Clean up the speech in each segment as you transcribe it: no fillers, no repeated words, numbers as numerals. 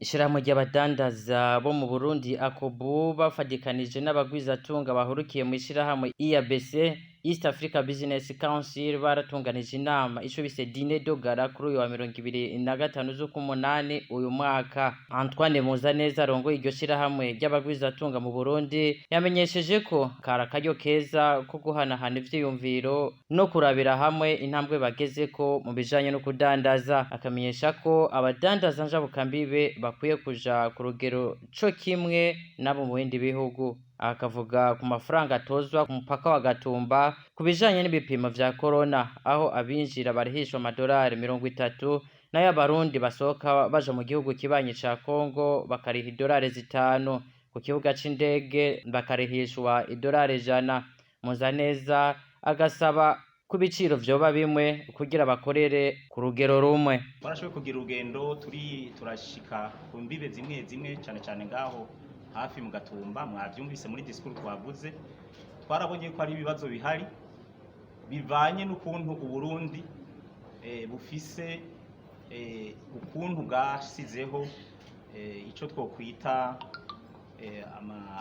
Ishirahamwe ry'abadandaza bo mu Burundi ACOBU bafadikanije n'abagwizatunga bahurukiye mw'ishirahamwe IABC, East Africa Business Council, baratunganije inama ico bise dîner de gala kuri uyu wa 25 z'ukumunani uyu mwaka. Antoine Muzaneza arongoye iryo shirahamwe ry'abagwizatunga mu Burundi yamenyesheje ko kari akaryo keza ko guhanahana ivyiyumviro no kurabira hamwe intambwe bagezeko mu bijanye no kudandaza. Akamenyesha ko abadandaza njabukambibe bakwiye kuja ku rugero co kimwe n'abo mu bindi bihugu. Akavuga ku mafaranga atozwa ku mupaka wa Gatumba ku bijanye n'ibipimo vya korona, aho abinjira barihishwa amadolari 30, nayo abarundi basohoka baja mu gihugu kibanyi ca Kongo bakariha idolari 5, ku kibuga c'indege bakarihishwa idolari 100. Muzaneza agasaba ko ibiciro vyoba bimwe kugira bakorere ku rugero rumwe. Twarashoboye kugira urugendo, turi turashika ku mbibe zimwe zimwe, cane cane ngaho hafi mu Gatumba. Mwavyumvise muri discours twavuze, twarabonye ko hari ibibazo bihari bivanye n'ukuntu Uburundi bufise ukuntu bwasizeho ico twokwita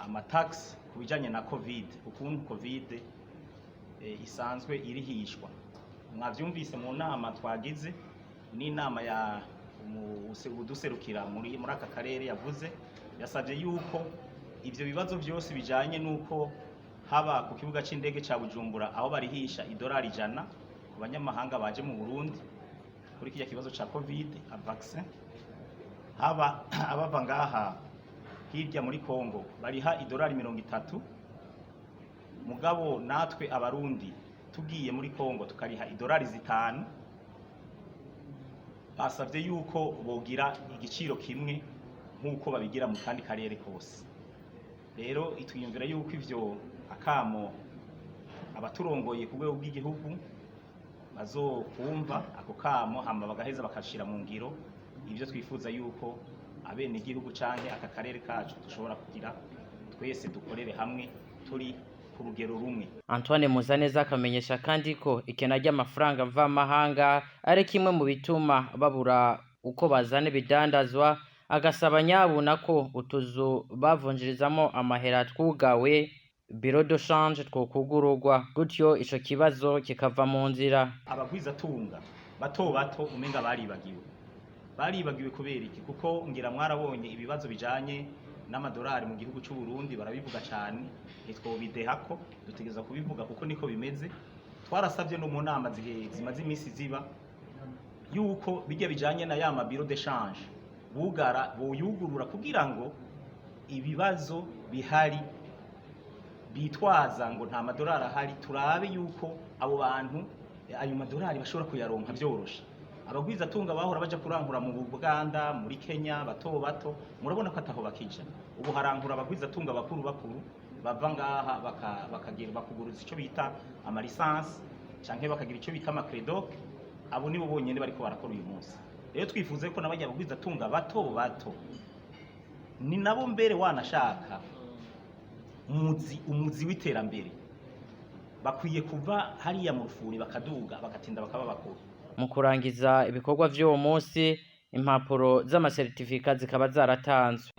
ama tax ku bijanye na Covid, ukuntu Covid isanzwe irihishwa. Mwavyumvise mu nama twagize n'inama ya uduserukira muri aka karere yavuze, yasabye yuko ivyo bibazo vyose bijanye n'uko haba ku kibuga c'indege ca Bujumbura, aho barihisha idolari 100 ku banyamahanga baje mu Burundi kuri kirya kibazo ca Covid a vaccin, haba abava ngaha hirya muri Congo bariha idolari 30, mugabo natwe abarundi tugiye muri Congo tukariha idolari 5, basavye yuko bogira igiciro kimwe nk'uko babigira mu kandi karere kose. Rero itwiyumvira yuko ivyo akamo abaturongoye ku rwego rw'igihugu bazokumva ako kamo, hama bagaheza bakashira mu ngiro ivyo twifuza, yuko abenegihugu canke aka karere kacu dushobora kugira twese dukorere hamwe turi ku rugero rumwe. Antoine Muzaneza akamenyesha kandi ko ikena ry'amafaranga mvamahanga ari kimwe mu bituma babura uko bazana ibidandazwa, agasaba nyabuna ko utuzu bavunjirizamo amahera twugawe, bureau de change, twokugururwa, gutyo ico kibazo kikava mu nzira. Abagwizatunga bato bato umenga baribagiwe. Baribagiwe kubera iki? Kuko ngira mwarabonye ibibazo bijanye n'amadolari mu gihugu c'u Burundi, barabivuga cane, ntitwobidehako, dutegereza kubivuga kuko niko bimeze. Twarasavye no mu nama zimaze imisi ziba yuko bijya bijanye na ya ma bureau de change bugara boyugurura, kugira ngo ibibazo bihari bitwaza ngo nta madolari ahari, turabe yuko abo bantu ayo madolari bashobora kuyaronka vyoroshe. Abagwizatunga bahora baja kurangura mu Buganda, muri Kenya, bato bato, murabona ko ataho bakija. Ubu harangura abagwizatunga bakuru bakuru bava ngaha, bakagira bakuguruza ico bita ama licence canke bakagira ico bita ama crédoc. Abo nibo bonyene bariko barakora uyu munsi. Rero twifuze ko n'abajya bagwizatunga bato bato, ni nabo mbere wanashaka umuzi w'iterambere, bakwiye kuva hariya mu rufuri bakaduga, bagatinda bakaba bakuru. Mu kurangiza ibikorwa vy'uwo munsi, impapuro z'amasertifika zikaba zaratanzwe.